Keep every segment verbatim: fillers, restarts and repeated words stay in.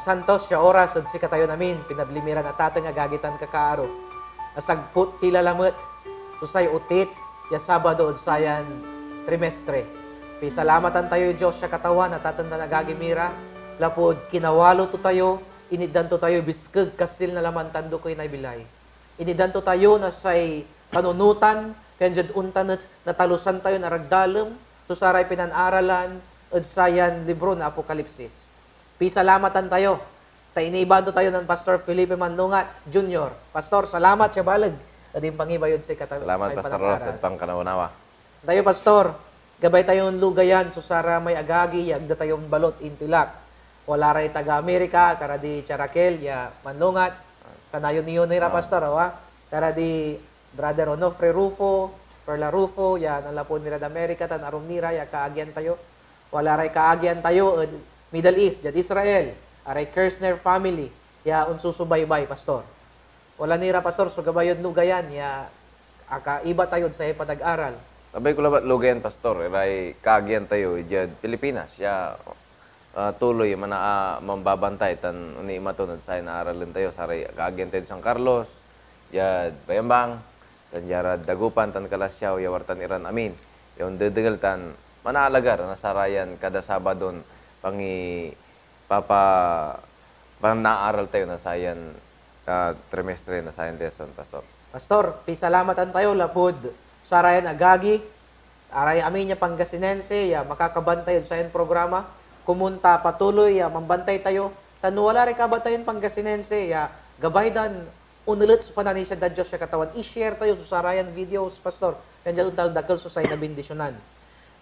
Santos ya oras ed sikatayon amin, pinabli mi ran atateng, agagi tan kakaaro, a sagput ti la lamet so say otit ya Sabado ed sayan trimestre. Pisalamatan tayoy Dios ya Katawan, atateng tan agagi mi ra, lapud kinawalo to tayo, initdan to tayoy biskeg, kasil na laman tan dukoy na bilay. Initdan to tayo na say kanunotan, pian diad ontan et natalusan tayon aragdalem so saray pinanaralan ed sayan libro na Apokalipsis. Pisalamatan tayo, ta inibaan to tayo nen Pastor Felipe Manlungat Junior. Pastor, salamat ya baleg ed impangiba yod sikatayo. Salamat, say Pastor Ross, panag-aral. Ed pankanawnawa. Tayo, Pastor, gabay tayon lugayan so saramay agagi ya agda tayo balot intilak. Wala ray taga Amerika, kara di Charakel ya Manlungat, kanayon niyo ni ra, Ah. Pastor, awa? Kara di Brother Onofre Rufo, Perla Rufo, ya nanlapud ni rad Amerika tan arum ni ra ya kaagian tayo. Wala ray kaagian tayo ed Middle East, diad Israel, aray Kirzner family ya onsusubaybay, Pastor. Wala ni ra, Pastor, so gabay yod lugayan ya akaiba tayod say panag-aral. Labay ko labat lugayan, Pastor, iray kaagian tayo idiad Pilipinas ya, ah, tuloy mana-, ah, mambabantay tan oniimaton ed say naaralen tayo, saray kaagian tayod San Carlos, diad Bayambang, tan diad Dagupan tan Calasiao ya wartan iran amin ya ondedengel tan manaalagar na sarayan kada Sabadon pangi-, papa-, panaaral tayo na sayan, ah, trimestre, na sayan lesson, Pastor. Pastor, pisalamatan tayo lapud sarayan agagi, aray amin ya Pangasinense ya makakabantay ed sayan programa. Komon ta patuloy ya mambantay tayo, tan no wala ray kabat tayon Pangasinense ya gabay dan onelet so pananisia dad Dios ya Katawan, i-share tayo so sarayan videos, Pastor, pian diad ontan dakel so say nabindisyonan.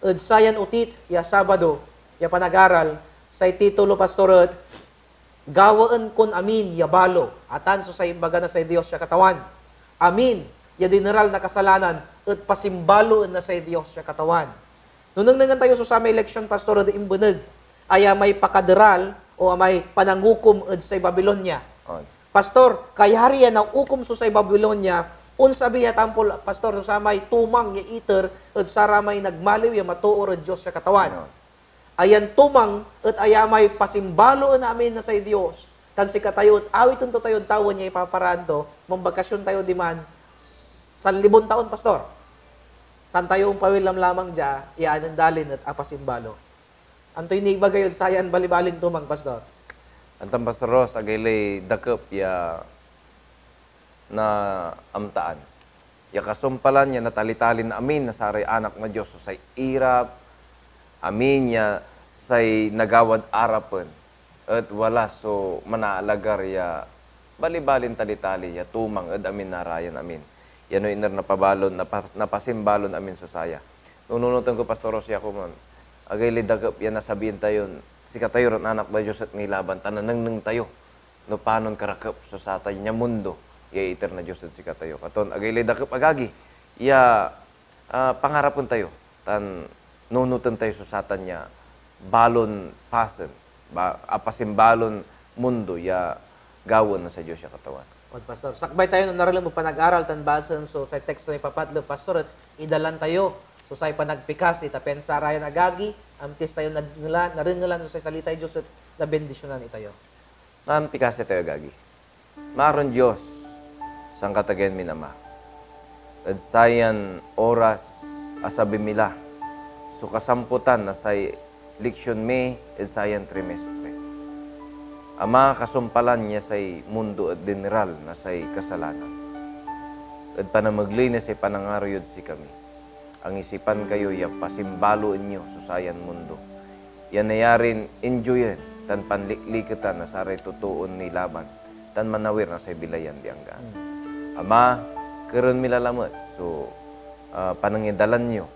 Ed sayan otit ya Sabado ya panag-aral, say titulo, Pastor, et Gawaen kon amin ya balo, atan so say imbaga na say Dios ya Katawan. Amin ya dineral na kasalanan et pasimbaloen na say Dios ya Katawan. No nengnengen tayo so samay leksyon, Pastor, ed imbeneg, aya may pakaderal o amay panangukom ed say Babilonia. On. Pastor, kayari ya naukom so say Babilonia, onsabi ya tampol, Pastor, so samay tumang ya iter ed saramay nagmaliw ya matoor ed Dios ya Katawan. On. Ayan tumang et ayamay pasimbaloen na amin na say Dios, tan sikatayo et awiten to tayod tawen ya ipaparaan to, mambakasyon tayo diman, sanlibon taon, Pastor. San tayo ompawil lamlamang dia ya anen dalin et apasimbalo. Antoy nibaga yod sayan balibalin tumang, Pastor? Antam, Pastor Ross, agaylay dakep ya naamtaan ya kasumpalan ya natalitalin amin na saray anak na Dios so say irap, amin ya say nagawad arapen, et wala so manaalagar ya balibalin talitali ya tumang ed amin narayan amin. Ya no iner na pabalon, napa-, napasimbalon amin so saya. Nununoten ko, Pastor Rosie, ako man, agaylay dakep ya nasabian tayon sikatayo ran anak na Dios et nilaban, ta nanengneng tayo no panon karakep so satan ya mundo ya iter na Dios ed sikatayo. Katon agaylay dakep, agagi, ya, ah, pangarapen tayo tan nunoten tayo so satan ya balon pasen, ba-, apasimbalon mundo ya gawaen na say Dios ya Katawan. On, Pastor. Sakbay tayo no narelem ed panag-aral tan basaen so say teksto na ipapatlep, Pastor, et idalan tayo so say panagpikasi, ta pian sarayan agagi, antis tayo nadngelan, narengelan so say salitay Dios et nabendisyonan itayo. Manpikasi tayo, agagi. Maaron Dios, Sankatagean min Ama, ed sayan oras asabi mi la so kasamputan na say leksion mi ed sayan trimestre. Ama, kasumpalan ya say mundo et dineral na say kasalanan, ed panamegley na say panangaro yod sikami, angisipan kayo ya pasimbaloen yo so sayan mundo ya nayarin injuyen tan panlikliketan na saray totoon nilaban tan manawir na say bilay ya andi-anggaan. Hmm. Ama, keren mi la lamet so, ah, panangidalan yo,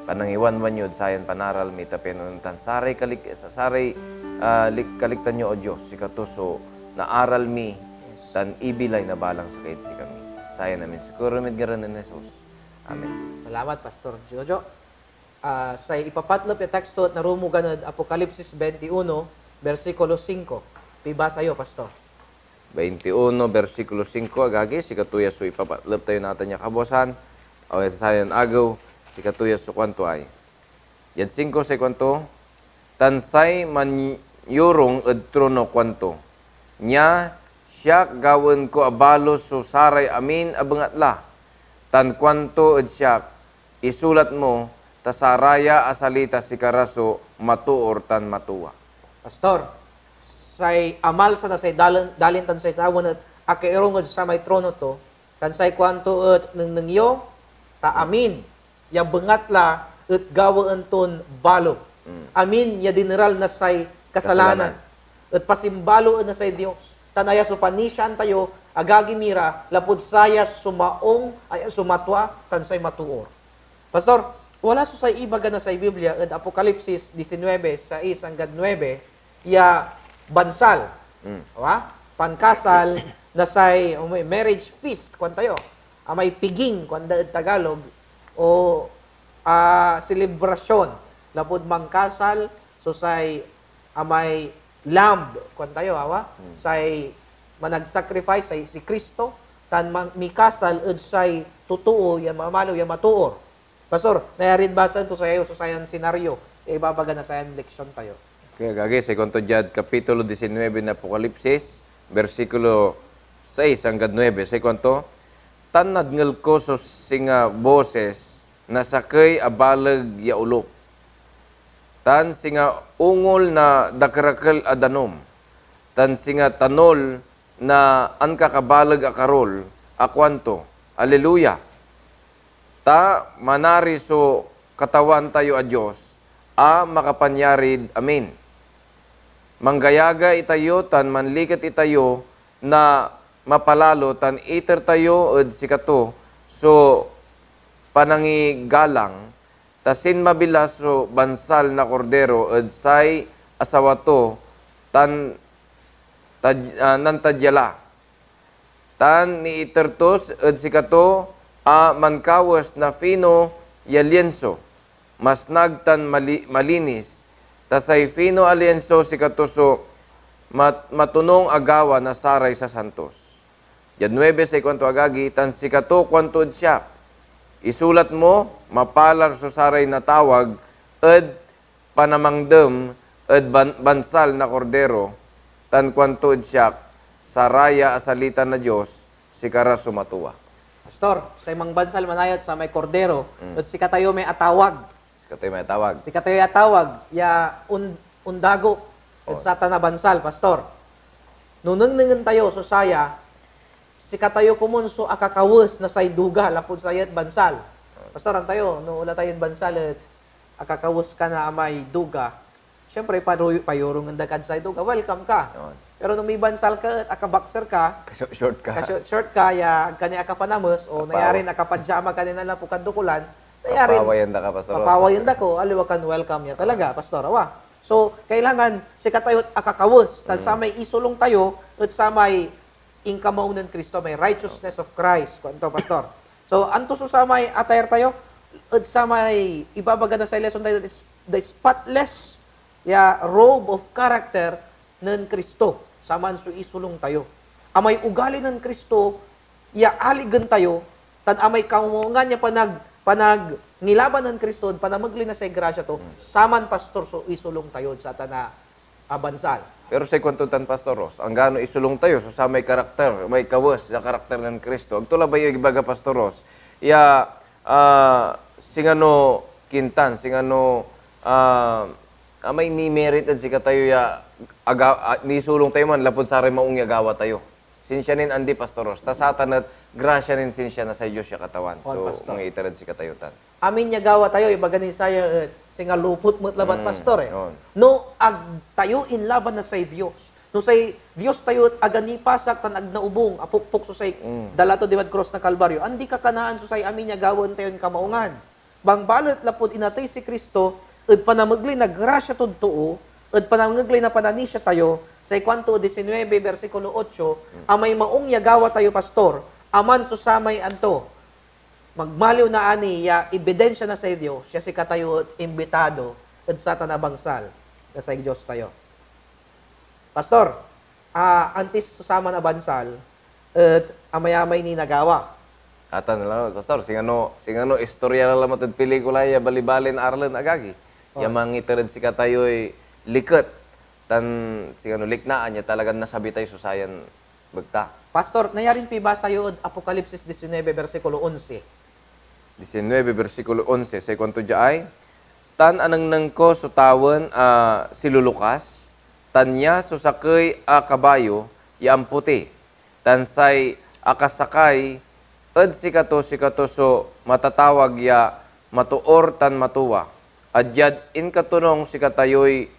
panangiwanwan yo ed sayan panaral mi, ta pian ontan saray kalik-, sa-, saray, ah, lik-, kaliktan yo, O Dios, sikato so naaral mi, yes, tan ibilay na balang sakey ed sikami. Sayan amin so keren mi ed ngaran nen Jesus. Amen. Salamat, Pastor Jojo. Ah, say ipapatlep ya teksto et narumogan ed Apokalipsis veintiuno, bersikulo singko. Pibasa yo, Pastor. Veintiuno, bersikulo singko, agagi, sikato ya so ipapatlep tayo natan ya kabwasan, o sayan agew, sikato ya so kuanto ay. Diad singko say kuanto, Tan say man-, nanyorong ed trono, kuanto, "Nia, siak gawaen ko a balo so saray amin a bengatla." Tan kuanto ed siak, "Isulat mo, ta saraya a salita sikara so matoor tan matua." Pastor, say amalsa na say dalin, dalin tan say tawen et akairong ed samay trono to, tan say kuanto et, "Nengneng yo, ta amin ya bengatla et gawaen ton balo. Mm. Amin ya dineral na say kasalanan, kasalanan, et pasimbaloen na say Dios, tan aya so panisiaan tayo, agagi mi ra, lapud saya so maong, aya so matua, tan say matoor." Pastor, wala so say ibaga na say Biblia ed Apokalipsis diecinuebe, sais anggad nuebe, ya bansal. Mm. Wa? Pankasal na say, um, marriage feast, kuan tayo. Amay piging, kuan da ed Tagalog, o, ah, selebrasyon lapud mankasal so say amay lamb, kuan tayo, awa? Mm. Say managsacrifice, say si Cristo, tan ma-, mikasal ed say totoo ya mamaliw ya matoor. Pastor, nayarin basaen to sayo so sayan senaryo ya ibabaga na sayan leksyon tayo. Okay, agagi, say kuanto diad kapitulo diecinuebe na Apokalipsis, bersikulo sais anggad nuebe, say kuanto, "Tan nadngel ko so singa bosis na sakey a baleg ya olop, tan singa ungol na dakerakel a danum, tan singa tanol na ankakabaleg a karol a kuanto, 'Aleluya!' Ta manari so Katawan tayo a Dios a Makapanyarid Amin. Manggayaga itayo tan manliket itayo na mapalalo tan iter tayo ed sikato so panangigalang, ta sinmabi la so bansal na Kordero ed say asawa to, tan tad-, ah, nantadya la. Tan niiter to ed sikato a mankawes na fino ya lienso, masnag tan mali-, malinis, ta say fino a lienso sikato so mat-, matonung a gawa na saray sasantos." Diad nuebe say kuanto, agagi, tan sikato kuanto ed siak, "Isulat mo, mapalar so saray natawag ed panamangdem ed ban-, bansal na Kordero, tan kuanto ed siak, 'Saraya a salita na Dios, sikara so matua.'" Pastor, say mangbansal manayat samay Kordero, Mm. et sikatayo may atawag. Sikatayo may atawag. Sikatayo may atawag ya on-, ondago ed Oh. satan a bansal, Pastor. No nengnengen tayo so saya, sikatayo komun so akakawes na say duga lapud sayat bansal. Pastor, antayo, no wala tayon bansal et akakawes ka na amay duga, siyempre, paruy-, payorungen da kad say duga, welcome ka. Yun. Pero no mibansal ka et akaboxer ka, Ka-short, short ka. ka-short, short ka, ya ag ka ni akapanames, o Kapawa-, nayarin akapajama ka ni nanlapu kad dokulan, nayarin papawayan da ka, Pastor Ros. Papawayan da ko, aliwa kan welcome ya talaga, Pastor, awa. So, kailangan sikatayo et akakawes, tan Mm. samay isulong tayo et samay inkamaong nen Cristo, may righteousness of Christ, kuanto, Pastor. So, anto so samay atayar tayo? Ed samay ibabaga na say lesson tayo, it's the spotless ya robe of character nen Cristo. Saman so isulong tayo. Amay ugali nen Cristo ya aligen tayo, tan amay kamaungan ya panag-, panagnilaban nen Cristo ed panamegley na say grasya to, saman, Pastor, so isulong tayo ed satan a a bansal. Pero say kuanto tan, Pastor Ros, anggano isulong tayo so samay karakter, may kawes ya karakter nen Cristo. Agto labay ibaga, Pastor Ros, ya, ah, singano kintan, singano, ah, amay ni-merit ed sikatayo ya aga-, ah, nisulong tayo man lapud saray maong ya gawa tayo. Sinsia nin andi, Pastor Ros, ta satan et grasya nin sinsia na say Dios ya Katawan. On, so, Pastor. Mangiiter ed sikatayo tan. Amin ya gawa tayo, ibaga ni saya et singa lupot met labat, Mm, Pastor, eh. On. No ag tayo inlaban na say Dios, no say Dios tayo et aga nipasak tan ag naubong, apokpok so say Mm. dala to diad krus na Kalbaryo, andi kakanaan so say amin ya gawaen tayon kamaungan. Bangbalet lapud inatey si Cristo ed panamegley na grasya tod too, ed panamegley na pananisia tayo, say kuanto ed diecinuebe, bersikulo ocho, Mm. amay maong ya gawa tayo, Pastor, aman so samay anto, magmaliw na ani ya ebidensya na say Dios, ya sikatayo et imbitado ed satan a bansal na say Dios tayo. Pastor, ah, antis so saman a bansal et amayamay ni nagawa. Atan la, Pastor, singano, singano istorya la lamet ed pelikula ya balibalin aralen, agagi. Ya Oh. mangiter ed sikatayoy liket. tan singano liknaan ya talagan nasabitay so sayan bekta. Pastor, nayarin pibasa yo ed Apokalipsis diecinueve, bersikulo onse. Diecinueve, bersikulo onse, say kuanto diay, "Tan anengneng ko so tawen a silulukas, tan nia so sakey a kabayo ya amputi, tan say akasakay ed sikato, sikato so matatawag ya Matoor tan Matuwa, a diad inkatonung sikatayoy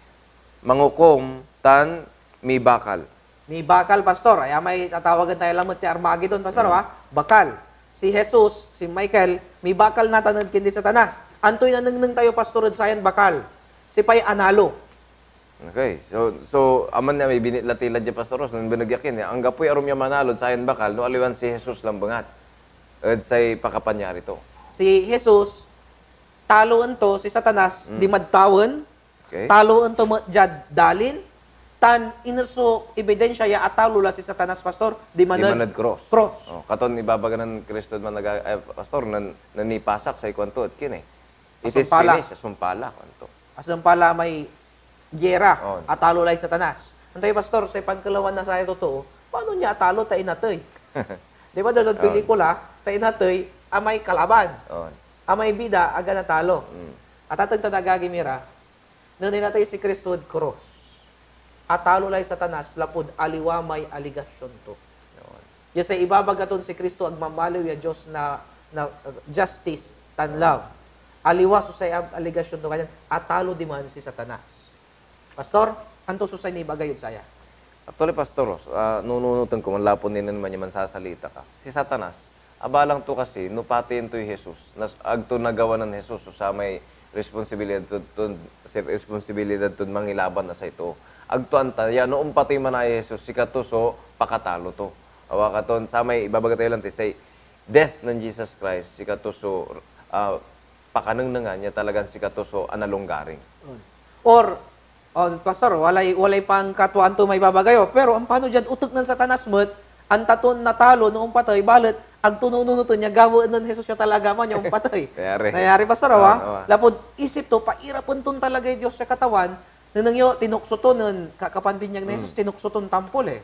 mangukom tan mibakal." Mibakal, Pastor. Ay, amay tatawagen tayo lamet ya Armageddon, Pastor, ha? Bakal. Si Jesus, si Michael, mibakal natan ed kindi Satanas. Antoy nanengneng tayo, Pastor, ed sayan bakal? Sipay analo. Okay. So, so aman ya may binitla ti la dia, Pastor Ros, nen beneg ya kini, anggapoy arum ya manalod sayan bakal no aliwan si Jesus lambengat ed say pakapanyari to. Si Jesus, taloen to si Satanas, dimad tawen, Okay? taloen to met diad dalin, tan iner so ebidensya ya atalo la si Satanas, Pastor, diman ed Diman ed cross. cross. Oh, katon ibabaga nen Cristo ed managa-, eh, Pastor, nan, nan nipasak say kuanto et kini. It is Asumpala. Finished, asumpala, kuanto. Asumpala may giyera, On. atalo lay Satanas. Antoy, Pastor, say pankelawan na saray totoo, paano nia atalo ta inatey? Di ba, dalod On. pelikula, say inatey, amay kalaban. On. Amay bida, aga natalo. Mm. Atateng tan agagi mi ra, nen inatey si Cristo ed krus, atalo lay Satanas lapud aliwa may aligasyon to. Ya say ibabaga ton si Cristo agmamaliw ya Dios na, na, uh, justice tan love. Aliwa so say ab-, aligasyon to, kanyan atalo diman si Satanas. Pastor, anto so say nibaga yod saya? Actually, Pastor Ros, ah, nununoten ko, manlapud nen man ya mansasalita ka. Si Satanas, abalang to kasi, no pateyen toy Jesus, nas-, ag to nagawa nen Jesus so samay responsibilidad to, to, si responsibilidad ton mangilaban na say too. Ag to anta ya no ompatey man a Jesus, sikato so pakatalo to. Awa ka ton, samay ibabaga tayo lanti, say death nen Jesus Christ, sikato so, ah, pakanengnengan ya talagan sikato so analonggaring. Or, oh, Pastor, walay, walay pankatuaan to may babaga yo. Pero ampano diad otek nen Satanas met, anta ton natalo no ompatey, balet ag to nununoten ya gawaen nen Jesus ya talaga man ya ompatey. Nayari. Nayari, Pastor, awa? Oo, awa. Lapud isip to, pairapen ton talagay Dios ya Katawan, nengneng yo, tinukso to nen ka-, kapanbinyag na Jesus, tinukso ton tampol eh.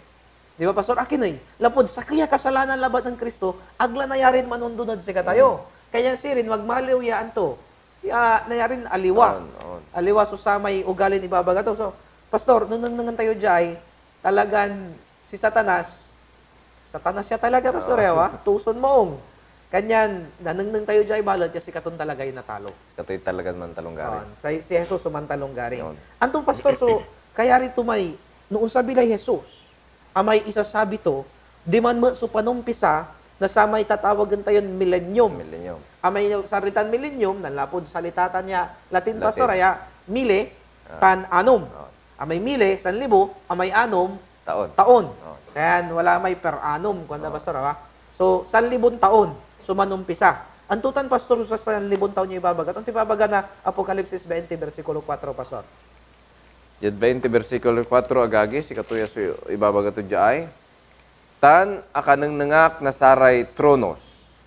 Di ba, Pastor? Akin ey, lapud sakey a kasalanan labat nen Cristo, ag la nayarin manondon ed sikatayo. Kaya sirin, magmaliw ya anto, ya nayarin aliwa. On, on. Aliwa so samay ugalin ibabaga to. So, Pastor, no nengnengen tayo diay, talagan si Satanas, Satanas ya talaga, Pastor, Oo. Ewa. Tuson maong. Kanyan, nanengneng tayo diay balet ya sikaton talaga yung natalo. Sikatoy talagan mantalonggaring. On. Sa, si Jesus so mantalonggaring. On. Anto, Pastor, so kayari to may, no onsabi lay Jesus, amay isasabi to, diman met so panumpisa na samay tatawagen tayon milenium. Millennium. Amay salitan milenium, nanlapud salita tan ya Latin, Latin. Pastor, aya mille Ah. tan anum. Ah. Amay mille, sanlibo, amay anum, Taon. taon. Oh. Kaya wala may per annum, kuan da, Oh. Pastor, ha? So, sanlibon taon so manumpisa. Anto tan, Pastor, so sanlibon taon ya ibabaga? Anto ibabaga na Apokalipsis twenty, bersikulo kuatro, Pastor? Diad twenty, bersikulo kuatro, agagi, sikato ya so ibabaga to diay, "Tan akanengneng ak na saray tronos,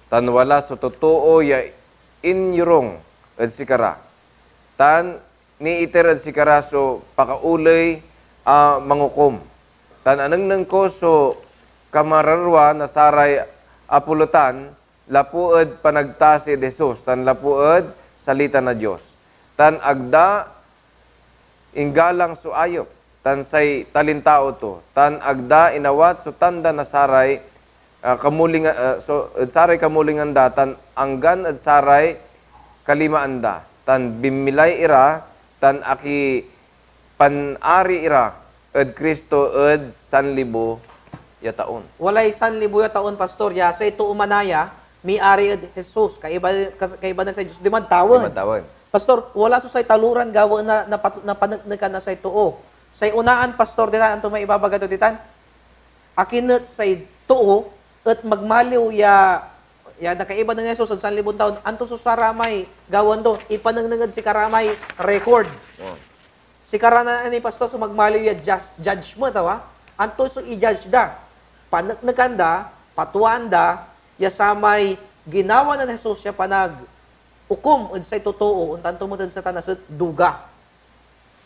tan wala so totoo ya inyurong ed sikara, tan niiter ed sikara so pakaoley a mangukom. Tan anengneng ko so kamarerwa na saray apulotan lapu ed panagtasi ed Jesus tan lapu ed salita na Dios. Tan ag da inggalang so ayep, tan say talintao to, tan ag da inawat so tanda na saray, ah, kamulinga-, ah, so, ed saray kamulingan da, tan anggan ed saray kalimaan da, tan binmilay ira, tan akipanari ira ed Cristo ed sanlibo ya taon." Walay sanlibo ya taon, Pastor, ya say too manaya, miari ed Jesus. Kaiba, kas-, kaiba na say Dios, diman tawen. Diman tawen. Pastor, wala so say taloran gawaen na, na, na paneknekan na say too. Say unaan, Pastor, ditan, anto may ibabaga to ditan? Akin et say too et magmaliw ya, ya nakaiba nen Jesus ed sanlibon taon, anto so saramay gawaen to? Ipanengneng ed sikaramay record. Oh. Sikara na ni, Pastor, so magmaliw ya judge-, judgment, awa? Anto so i-judge da? Paneknekan da, patuaan da, ya samay ginawa nen Jesus ya panag-ukom ed say totoo, ontan to met ed Satanas et duga.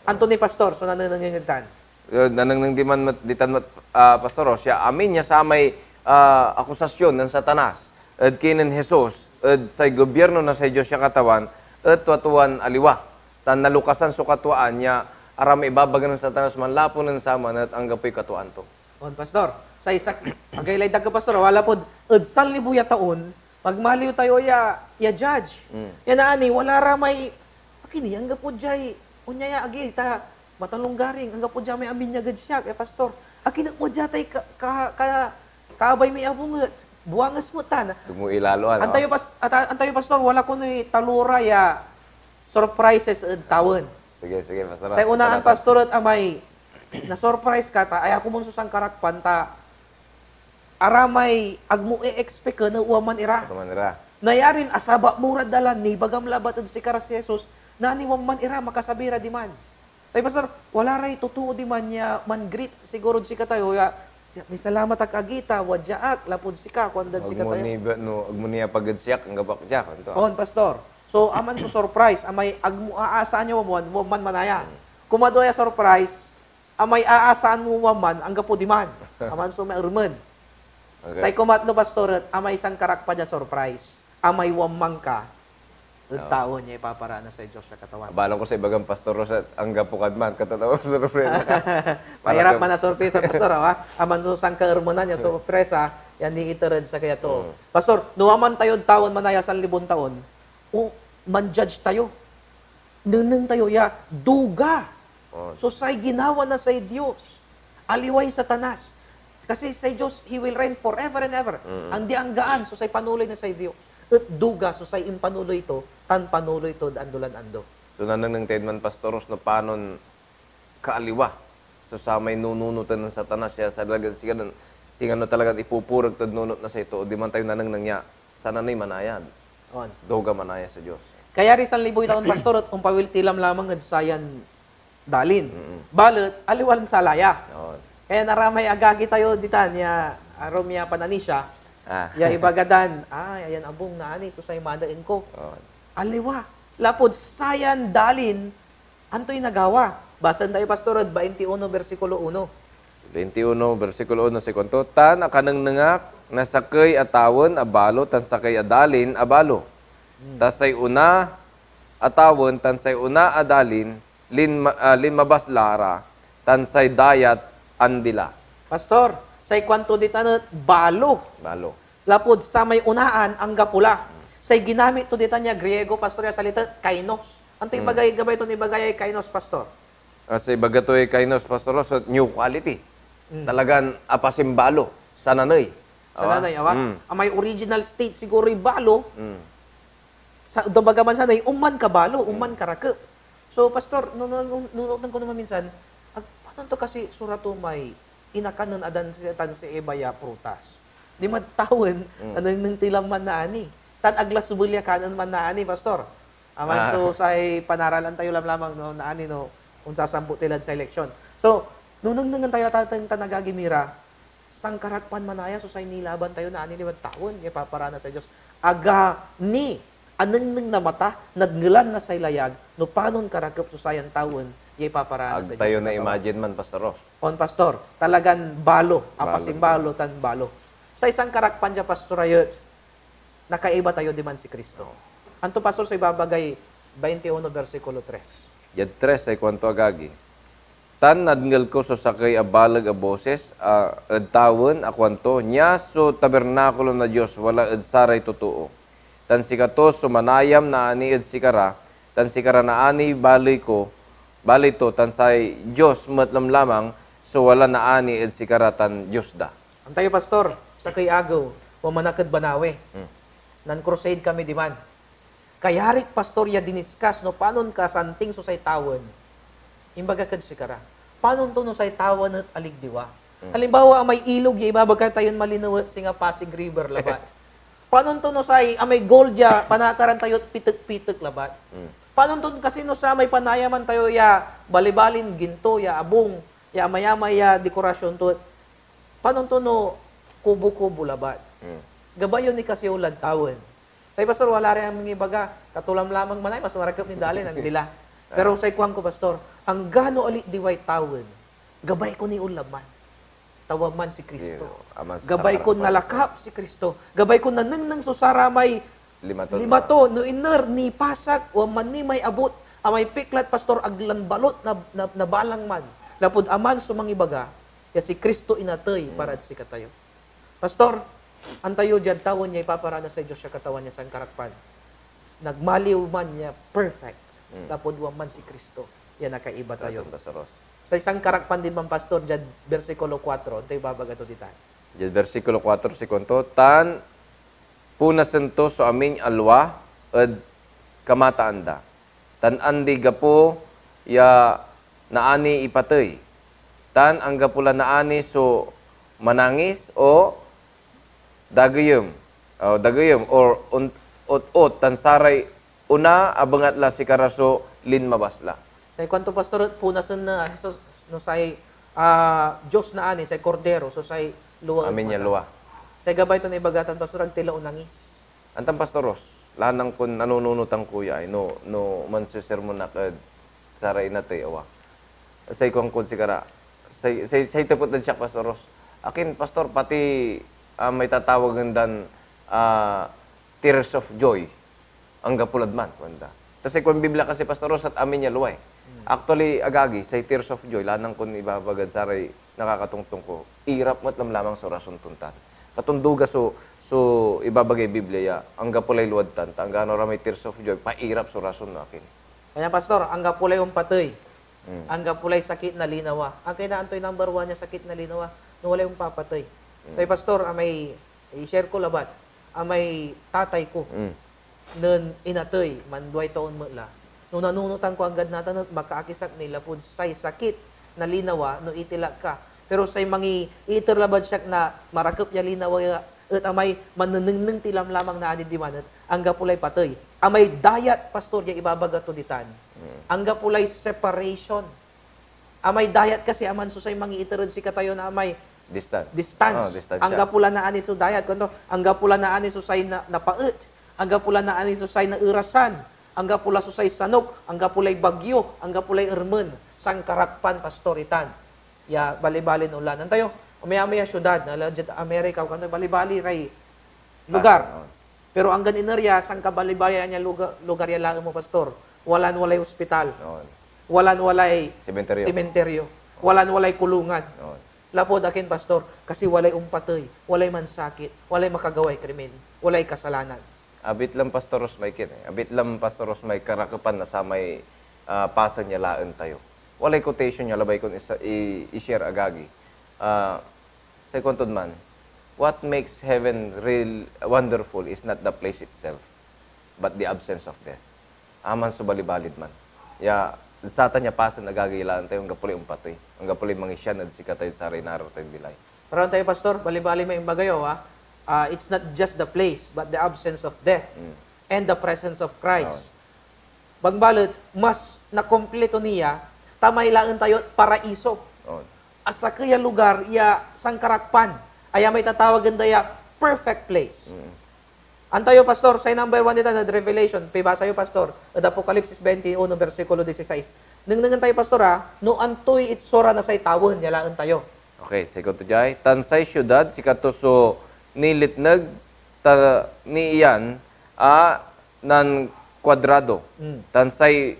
Anto ni, Pastor, so nanenengneng ed tan? Eh, nanengneng diman met, ditan met, ah, Pastor Ros, ya amin ya samay, ah, akusasyon nen Satanas ed kinen Jesus ed say gobyerno na say Dios ya Katawan et tuatuan aliwa, tan nalukasan so katwaan ya aramay ibabaga nen Satanas manlapu nen saman et anggapoy katwaan to. On, Pastor. Say sak-, agaylay dakel, Pastor, wala pod ed sanlibo ya taon, magmaliw tayo ya, ya judge. Mm. Ya naani, wala ra may, akin ni, anggapo diay, onya ya agi, ta matalonggaring, anggapo diay may aminyag ed siak, ya Pastor. Akin et mo diatay ka, ka, ka, kaabay mi abunget, buanges mo tan. Ag mo ilaloan, no? Antayo, pas-, ata-, antayo, Pastor, wala konoy talora ya surprises ed tawen. Sige, sige, Pastor. Say unaan, Salamat. Pastor, et amay na-surprise ka ta, ay, ako mon so sankarakpan ta, aramay ag mo e-expect no ua man ira. Ag man ira. Nayarin asaba mo rad dalan, nibagam labat ed sikara si Jesus, naniwam man ira, makasabi ra diman. Tay, Pastor, wala ray totoo diman ya man-greet sigurod sikatayo ya, "Si-, misalamat ak agi ta wadia ak lapud sika," kuandad sikatayo. Ag mo ni, no, ag mo ni apaged siak, anggapo ak dia, kuanto. On, Pastor. So, aman so surprise, amay ag mo aasaan ya wam, wam man manaya. Hmm. Kumadwa ya surprise, amay aasaan mo wam man, anggapo diman. Aman so may ermen. Okay. Say kumatlo, Pastor, et amay sankarakpan ya surprise, amay wam man ka, ed Oo. tawen ya ipaparaan na say Dios ya Katawan. Abalon ko say ibagam, Pastor Ros, et anggapo kad man, katatawa, sorpresa ka. Mahirap Para man a sorpresa, Pastor, awa. Aman so sankaermenan ya sorpresa, ya niiter ed sakey a too. Mm. Pastor, no aman tayod tawen manaya sanlibon taon, o, man-judge tayo. Nengneng tayo ya duga Oh. so say ginawa na say Dios. Aliway Satanas. Kasi say Dios, he will reign forever and ever. Mm. Andi anggaan so say panuloy na say Dios. Et duga so say impanuloy to, tan panuloy tod ando lan ando. So, nanengneng tayod man, Pastor Ros, no panon kaaliwa so samay nununoten nen Satanas ya talagan, singa, singa no talagan ipupureg tod nunot na say too, diman tayo nanengneng ya sananey manayad. On. Duga manaya so Dios. Kayari sanliboy taon, Pastor, et ompawil ti lamlamang ed sayan dalin. Mm-mm. Balet aliwan salaya. On. Kaya naramay agagi tayo ditan ya arum ya pananisia, Ah. ya ibaga dan, "Ay, ayan abung, naani so say manaen ko." On. Aliwa. Lapud sayan dalin, antoy nagawa? Basaen tayo, Pastor, ed baintiuno, bersikulo uno. Baintiuno, bersikulo uno, say kuanto, "Tan akanengneng ak na sakey a tawen a balo tan sakey a dalin a balo. Hmm. Ta say ona a tawen tan say ona a dalin linma-, ah, linmabas la ra, tan say dayat andi la." Pastor, say kuanto ditan et balo. Balo. Lapud samay onaan, anggapo la. Say ginamit to ditan ya Griego, Pastor, ya salita et kainos. Anto Hmm. ibagay, gabay ton ibagay ay kainos, Pastor? Ah, say ibaga toy kainos, Pastor Ros, et new quality. Hmm. Talagan apasimbalo, sananey. Awa? Sananey, awa? Hmm. Amay original state siguro ibalo, Hmm. sa, kumbaga man sanay, oman kabalo, oman Hmm. karakep. So, Pastor, no, no, no, nunoten ko naman minsan, ag-, panon to kasi surat to may inakanen Adan si, tan si Eva ya prutas? Diman tawen, Mm. anengneng ti la man naani. Tan ag la sebel ya kanen man naani, Pastor. Aman Ah. so say panaralan tayo lamlamang, no, naani, no, onsasambo ti lad say leksyon. So, no nengnengen tayo, tateng tan agagi mi ra, sankarakpan manaya so say nilaban tayo, naani, diman tawen ya ipaparaan na say Dios. Aga ni anengneng na mata, nadngelan na say layag, no panon karakep so sayan tawen ya ipaparaan na Ag say tayo Dios na-imagine man, Pastor Ros. On, Pastor. Talagan balo, Balo. apasimbalo tan balo. Say sankarakpan dia, Pastor, ayet, nakaiba tayo diman si Cristo. Oo. Anto, Pastor, so ibabagay baintiuno, bersikulo tres? Diad tres, say kuanto, agagi, "Tan nadngel ko so sakey a baleg a bosis, a, ed tawen a kuanto, 'Nia so tabernakulo na Dios, wala ed saray totoo. Tan sikato so manayam naani ed sikara, tan sikara naaniy baley ko, baley to, tan say Dios met lamlamang so wala naani ed sikara tan Dios da.'" Antayo, Pastor, sakey agew, wamanak ed Banawe. Hmm. Nan-crusade kami diman. Kayarik, Pastor, ya diniskas no panon kasanting so say tawen. Imbagak ed sikara, panon to no say tawen et aligdiwa? Hmm. Halimbawa, amay ilog ya ibabaga tayon malinew et singa Pasig River labat. Panon to no say amay gold ya panakaran tayo et pitek-pitek labat? Hmm. Panon to kasi no samay panayaman tayo ya balibalin ginto, ya abung, ya amayamay ya dekorasyon to et Panon to no kubo-kubo labat? Hmm. Gabay yo ni kasi ulad tawen. Tay, Pastor, wala ray mangibaga, katulam lamang manay, mas marakep ni dalin, andi la. Pero say kuanko, Pastor, anggano aligdiway tawen, Gabay ko ni onla man. Ta wan man si Cristo. Iyo, aman so Gabay kon sankarakpan. Nalakap si Cristo. Gabay kon nanengneng so saramay Lima to, lima no? To. No iner, nipasak, wan man ni may abut, amay piklat, Pastor, ag lan balot na, na, nabalang man. Lapud aman so mangibaga, ya si Cristo inatey Mm. parad sikatayo. Pastor, antayo diad tawen ya ipaparana say Dios ya Katawan ya sankarakpan. Nagmaliw man ya perfect, Mm. lapud wan man si Cristo ya nakaiba tayo. Totoo, Pastor Ros. Say sankarakpan din man, Pastor, diad bersikulo kuatro, antoy ibabaga to ditan? Diad bersikulo kuatro, si kuanto, "Tan punasen to so amin a lua ed kamataan da, tan andi gapo ya naani ipatey, tan anggapo la naani so manangis o dageyem, o dageyem, or on-, ot-ot, tan saray ona a bengatla sikara so linmabas la." Say kuanto, Pastor, et punasen na Jesus no say, ah, Dios naani, say Kordero, so say lua ed Amin ya mata. Lua. Say gabay ton ibaga tan, Pastor, ag ti la onangis. Antan, Pastor Ros, lanang kon nanununotan ko ya ay, no, no mansisermon ak ed saray inatey, awa. Say kuankod sikara, say, say, say tepet ed siak, Pastor Ros, akin, Pastor, pati, ah, may tatawagen dan, ah, tears of joy, anggapo lad man, kuanda. Ta say kuan Biblia kasi, Pastor Ros, et amin ya lua, eh. Hmm. Actually, agagi, say tears of joy, lanang kon ibabagad saray nakakatongtong ko, irap met lamlamang so rason ton tan. Katon duga so, so ibabagay Biblia ya, anggapo lay luad tan, ta anggano ra may tears of joy, pairap so rason no akin. Kanya, Pastor, anggapo lay ompatey. Mm. Anggapo lay sakit na linawa. Akin na antoy number one ya sakit na linawa? No walay ompapatey. Mm. Tay, Pastor, amay i-share ko labat, amay tatay ko. Mm. Nen inatey, manduay taon met la. No nanunotan ko anggad natan et makaakis ak ni lapud say sakit na linawa no itilak ka. Pero say mangiiter labat siak na marakep ya linawa ya et amay manenengneng ti lamlamang naani diman et anggapo lay patey. Amay dayat, Pastor, ya ibabaga to ditan. Mm. Anggapo lay separation. Amay dayat kasi aman so say mangiiter ed sikatayo na amay Distance. Distance. Ah, distansya. Anggapo la naani so dayat, kuanto, anggapo la naani so say na, napaet, anggapo la naani so say naerasan, anggapo la so say sanok, anggapo lay bagyo, anggapo lay ermen, sankarakpan, Pastor, itan. Ya, balibalin onla. Antayo, amay-amay a siudad, na la diad Amerika, kuanto, balibali ray lugar. Ah, oo. Pero anggan iner ya, sankabalibalian ya lugar, lugar ya laen mo, Pastor. Walan walay ospital. Oo. Walan walay Sementeryo. Sementeryo. Walan walay kulungan. Oo. Lapud akin, Pastor, kasi walay ompatey, walay mansakit, walay makagaway krimen, walay kasalanan. Abit lan, Pastor Ros, may kin, eh. Abit lan, Pastor Ros, may karakepan na samay, ah, pasen ya laen tayo. Walay quotation ya labay kon isa, i-, i-share, agagi. Ah, Say kuantod man, "What makes heaven real wonderful is not the place itself, but the absence of death." Aman so balibalid man. Ya, satan ya pasen, agagi, laen tayo anggapo lay ompatey, anggapo lay mangisian ed sikatayo saray naro tayon bilay. Pero antayo, Pastor, balibali may imbaga yo, ah. Ah, it's not just the place, but the absence of death Mm. and the presence of Christ. Amen. Bangbalet, mas nakompleto niya, ta may laen tayo paraiso. On. A sakey a lugar ya sankarakpan, aya may tatawagen da ya perfect place. Mm. Antayo, Pastor, say number one ditan ed Revelation, pibasa yo, Pastor, ed Apokalipsis twenty-one, bersikulo dieciséis. Nengnengen tayo, Pastor, ha, no antoy itsura na say tawen ya laen tayo. Okay, say kuanto diay, "Tan say siudad, sikato so nilitneg, ta niian a nankuadrado, Mm. tan say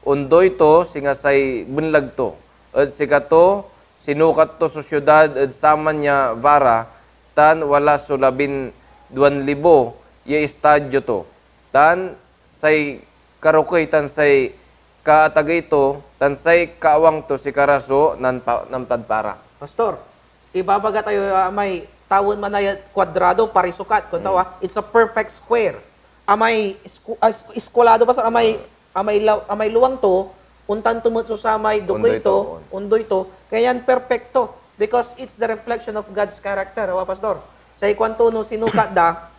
ondoy to singa say benleg to, et sikato, sinukat to so siudad ed saman ya vara, tan wala so labinduan libo ya estadio to, tan say karokey tan say kaatagey to, tan say kaawang to, sikara so nanpa-, namtad para." Pastor, ibabaga tayo, ah, may tawen manaya kuadrado, parisukat, kung Mm. tawa, it's a perfect square. Amay isku-, ah, is-, iskulado, Pastor, amay, Ah. amay law-, amay luwang to, ontan to met so samay dukey Ondoy to, to, on. ondoy to, kaya yan perfecto, because it's the reflection of God's character, awa, Pastor? Say kuanto no sinukat da,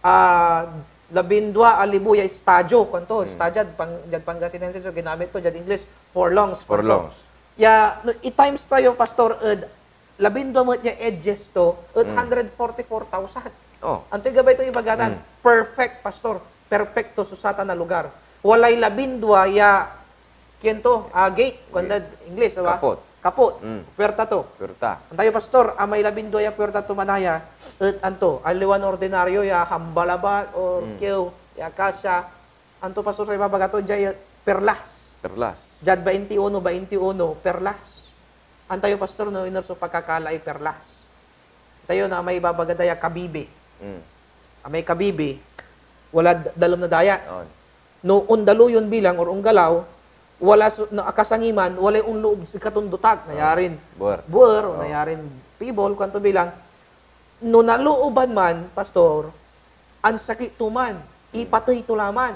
ah, labindua a libo ya estadio, kuanto, Hmm. estadio, diad Pang-, diad Pangasinan, so ginamit to, diad English, furlongs, kuanto. Furlongs. Ya, no, i-times tayo, Pastor, ed labindua met ya edges to, et Hmm. hundred forty-four thousand. Oh. Antoy gabay to ibaga tan? Hmm. Perfect, Pastor. Perfecto so satan a lugar. Walay labindua ya, kuanto, ah, gate, kuandad English, awa? Kapot. kapot, Mm. puerta to. Puerta. Antayo, Pastor, amay labindua ya puerta to manaya, et anto, aliwan ordinaryo ya hamba labat o Mm. kiew ya akasya. Anto, Pastor, say ibabaga to, diay perlas. Perlas. Diad bainti uno, bainti uno, perlas. Antayo, Pastor, no, iner so pakakalaay perlas. Antayo, no, amay ibabaga da ya kabibi. Mm. Amay kabibi, walad dalem na dayat. On. No ondalo yon bilang or onggalaw, wala so, no, akasangi man, walay onloob sikaton dotak. Nayarin Buer. buer, o Oo. nayarin pibol, kuanto bilang, no nalooban man, Pastor, ansakit to man, Hmm. ipatey to la man.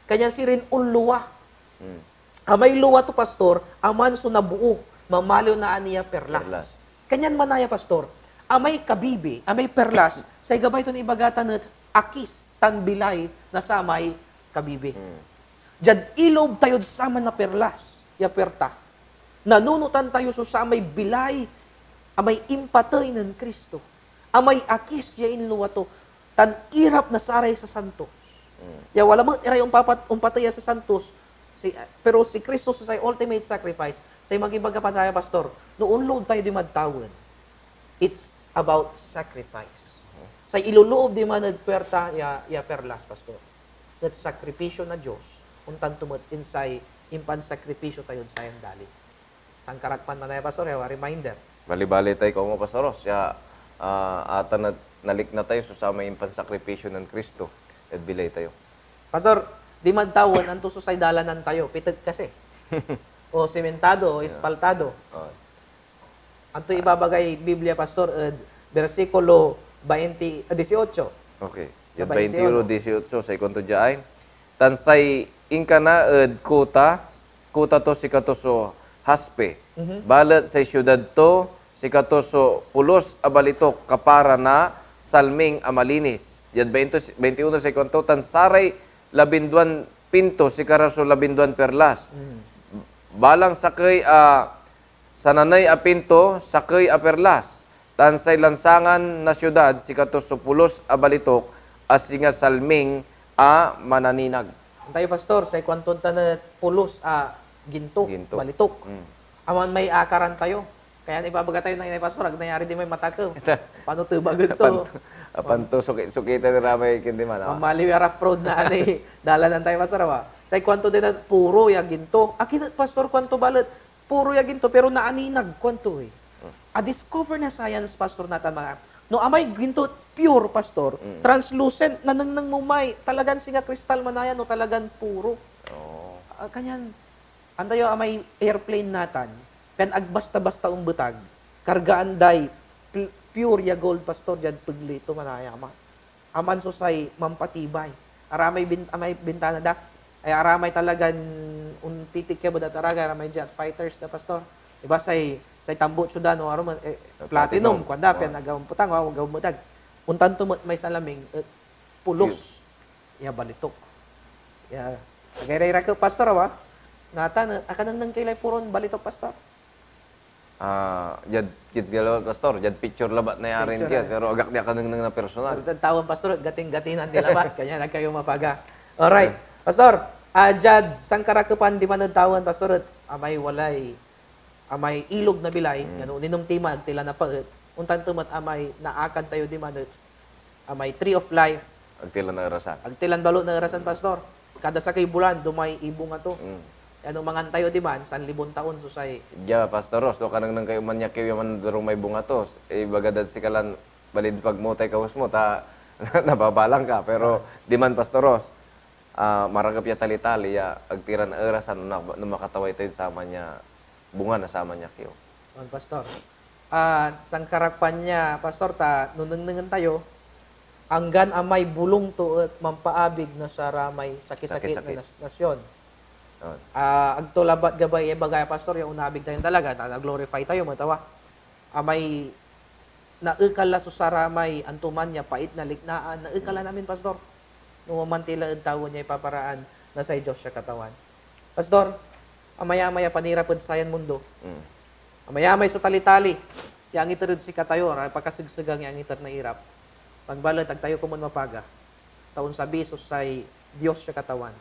Kanyan sirin onlua. Hmm. Amay lua to, Pastor, aman so naboo, mamaliw na aniya perlas. Perlas. Kanyan manaya, Pastor, amay kabibi, amay perlas, say gabay ton ibaga tan et akis tan bilay na samay kabibi. Hmm. Diad iloob tayod saman a perlas ya puerta, nanunotan tayo so samay bilay a may impatey nen Cristo, a may akis ya inlua to, tan irap na saray sasantos. Hmm. Ya wala met iray ompapat-, ompatey a sasantos, si, pero si Cristo so say ultimate sacrifice. Say mangibaga pa saya, Pastor, no onloob tayo dimad tawen, it's about sacrifice. Mhm. Say iloloob diman ed puerta ya, ya perlas, Pastor, et sakripisyo na Dios, ontan to met insay impansakripisyo tayod sayan dalin. Sankarakpan manaya, Pastor, ya reminder. Balibali tay komo, Pastor Ros, ya, ah, atan na-, nalikna tayo so samay impansakripisyo nen Cristo ed bilay tayo. Pastor, dimad tawen, anto so say dalanan tayo? Pitek kasi. O simentado, o Yeah. espaltado. Oh. Anto ibabagay Biblia, Pastor, ed bersikulo bainti, ah, dieciocho? Okay. Na Diad bainti uno, dieciocho, say kuanto diay, "Tan say inkana ed kuta, kuta to sikato so haspe. Mhm. Balet say siudad to, sikato so pulos a balitok kapara na salming a malinis." Diad bainti, bainti uno, say kuanto, "Tan saray labinduan pinto, sikara so labinduan perlas. Mm. Balang sakey a, sananey a pinto, sakey a perlas. Tan say lansangan na siudad, sikato so pulos a balitok a singa salming a mananinag." Antayo, Pastor, say kuanton tan et pulos a ginto, Ginto. balitok. Mm. Aman may akaran tayo. Kaya ibabaga tayo na inay, Pastor, ag nayari di may matakew. Pano tebagen to? Apan to, apan to, suki-, sukiten ira may kindi man, ah. Mamaliw ya rough road na anay dalanan tayo, Pastor, awa. Say kuanto din a puro ya ginto. Akin et, Pastor, kuanto balet, puro ya ginto, pero naaninag, kuanto, eh. Hmm. A-discover na science, Pastor, natan mga, no amay ginto, pure, Pastor, Mm. translucent, nanengneng mo may, talagan singa kristal manaya, no talagan puro. Oo. Ah, kanyan, antayo amay airplane natan, pian ag basta-basta ombetag, kargaan day pu-, pure ya gold, Pastor, diad pegle to manaya, ama. Aman so say mampatibay. Aramay bin-, amay bintana da. Ay aramay talagan ontitikyab ed ataraga, aramay jet fighters da, Pastor. Iba say, say tambutso da, no, arum, eh, Platinum. platinum, kuanda, Oh. pian ag ombetag, oh, ag ombetag. Ontan to met may salaming, eh, pulos. Yes. Ya balitok. Ya, agay ray rakel, Pastor, awa? Natan, eh, akanengneng ki lay puron balitok, Pastor? Ah, diad, diad galaw, Pastor, diad picture labat nayarin Picture, diad, ah. pero agak di akanengneng na personal. Pero tan tawen, Pastor, gatin-gatinan di labat, kanyan ag kayo mapaga. Alright. Yeah. Pastor, ah, diad sankarakepan diman ed tawen, Pastor, et amay walay, amay ilog na bilay, Mm. yan oninom ti man, ag ti la napaet, ontan to met amay naakan tayo diman et amay tree of life. Ag ti la naerasan. Ag ti lan balo naerasan, Pastor. Kada sakey bulan, domay ibunga to. Mm. Ano mangan tayo diman, sanlibon taon so say Dia, Pastor Ros, no kanengneng kayo man ya kiew ya mandurum may bunga to, ibaga dad sika lan balid pagmotay kawes mo, ta nababalang ka. Pero Ah. diman, Pastor Ros, ah, marakep ya talitali ya ag ti ra naerasan no na-, no makataway tayod saman ya bunga na saman ya kiew. On, Pastor. Ah, sankarakpan nia, Pastor, ta no nengnengen tayo, anggan amay bolung to et mampaabig na saramay sakisakit na Sakisakit. nas-, nasyon. On. Ah, ag to labat gabay ya ibaga ya, Pastor, ya onabig tayon dalaga, ta na-glorify tayo, matawa. Amay naekal la so saramay antoman ya pait na liknaan, naekal la namin, Pastor. No manti la ed tawen ya ipaparaan na say Dios ya Katawan. Pastor, amayamay a panirap ed sayan mundo. Mm. Amayamay so talitali ya angiter ed sikatayo, ra pakasegsegang ya angiter na irap. Pagbalet, ag tayo komon mapaga, ta onsabi so say Dios ya Katawan.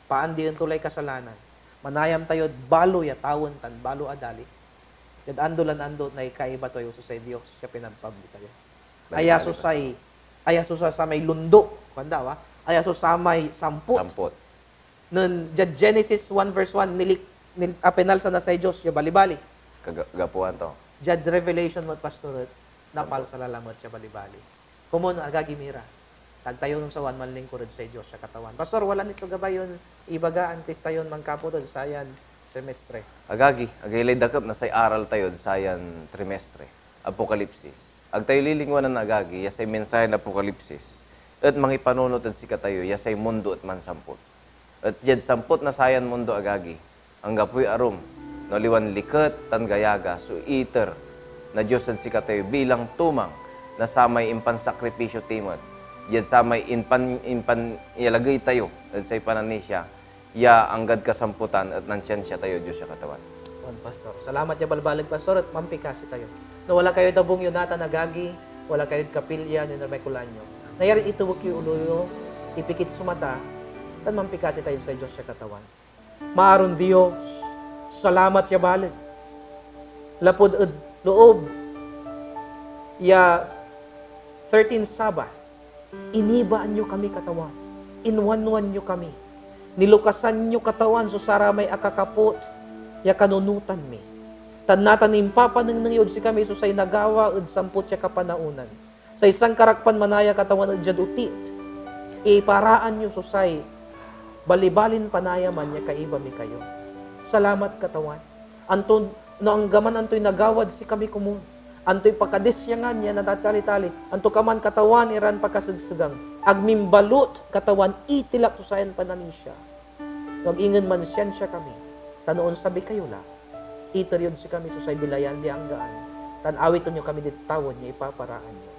Paandien to lay kasalanan. Manayam tayod balo ya tawen tan balo a dalin. Diad ando lan ando, naikaiba tayo so say Dios ya pinagpabli tayo. Aya so say, aya so sa-, samay lundo, kuan da, ah, aya so samay sampot. Sampot. Nen diad Genesis one verse one, nilik-, nil-, apinalsa na say Dios ya balibali. Kaga-, gapuan to. Diad Revelation met, Pastor, et napalsa la lamet ya balibali. Komon, agagi mi ra, ta ag tayo onsawan manlingkur ed say Dios ya Katawan. Pastor, wala ni so gabay yon ibaga antis tayon mankapot ed sayan semestre. Agagi, agaylay dakep na say aral tayo ed sayan trimestre, Apokalipsis. Ag tayo lilingwanan, agagi, ya say mensahen Apokalipsis et mangipanunot ed sikatayo ya say mundo et mansampot. Et diad sampot na sayan mundo, agagi, anggapoy arum, no aliwan liket tan gayaga so iter na Dios ed sikatayo bilang tumang na samay impansakripisyo ti met, diad samay impan-, impanyalagey tayo ed say pananisia ya anggad kasamputan et nansiansia tayo, Dios ya Katawan. Wan, Pastor. Salamat ya balbaleg, Pastor, et mampikasi tayo. No wala kayo'd abung yo natan, agagi, wala kayo'd kapilya, no may kulaan yo, nayari itewek yoy olo yo, ipikit so mata, tan mampikasi tayo say Dios ya Katawan. Maaron Dios, salamat ya baleg. Lapud ed loob ya thirteen Sabbath, inibaan yo kami, Katawan. Inwanwan yo kami. Nilukasan yo, Katawan, so saramay akakapot ya kanunotan mi. Tan natan impapanengneng yod sikami so say nagawa ed sampot ya kapanaonan. Say sankarakpan manaya, Katawan, et diad otit, iparaan yo so say balibalin panayaman ya kaiba mi kayo. Salamat, Katawan. Anto, no anggaman antoy nagawad sikami komun, antoy pakadisyangan ya natatalitali, antokaman, Katawan, iran pakasegsegang, ag mi imbalut, Katawan, itilak so sayan pananisia. No ag ingen mansiansia kami, ta no onsabi kayo la, iter yod sikami so say bilayan ya anggaan, tan awiten yo kami did tawen ya ipaparaan yo.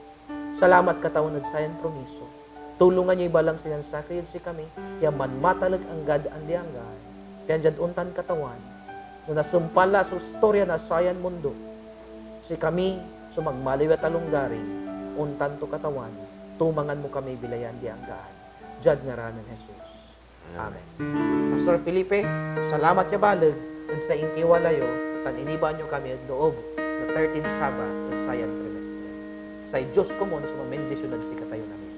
Salamat, Katawan, ed sayan promiso. Tulongan yoy balang sinansakey ed sikami ya manmatalek anggad andi-anggaan, pian diad ontan, Katawan, no nasumpal la so istorya na sayan mundo, sikami so magmaliw a talonggaring, ontan to, Katawan, tumangan mo kami bilayan di anggaan. Diad ngaran nen Jesus. Amen. Pastor Felipe, salamat ya baleg ed say inkiwala yo tan inibaan yo kami ed loob na thirteen Sabbath ed sayan trimestre. Say Dios komun so mamindisyon ed sikatayon amin.